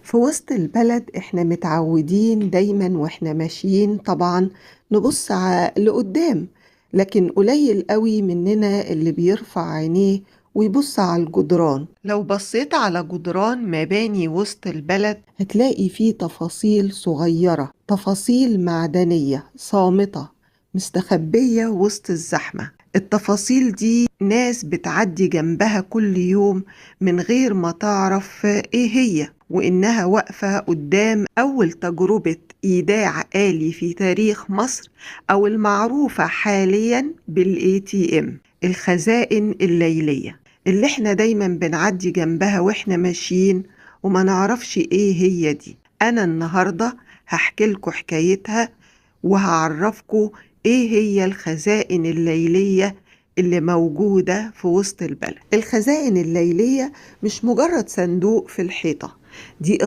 في وسط البلد احنا متعودين دايما واحنا ماشيين طبعا نبص لقدام، لكن قليل قوي مننا اللي بيرفع عينيه ويبص على الجدران. لو بصيت على جدران مباني وسط البلد هتلاقي فيه تفاصيل صغيرة، تفاصيل معدنية صامتة مستخبية وسط الزحمة. التفاصيل دي ناس بتعدي جنبها كل يوم من غير ما تعرف ايه هي، وإنها واقفة قدام أول تجربة إيداع آلي في تاريخ مصر، أو المعروفة حاليا بال ATM، الخزائن الليلية اللي احنا دايما بنعدي جنبها واحنا ماشيين وما نعرفش ايه هي دي. أنا النهاردة هحكي لكم حكايتها وهعرفكم ايه هي الخزائن الليلية اللي موجودة في وسط البلد. الخزائن الليلية مش مجرد صندوق في الحيطة، دي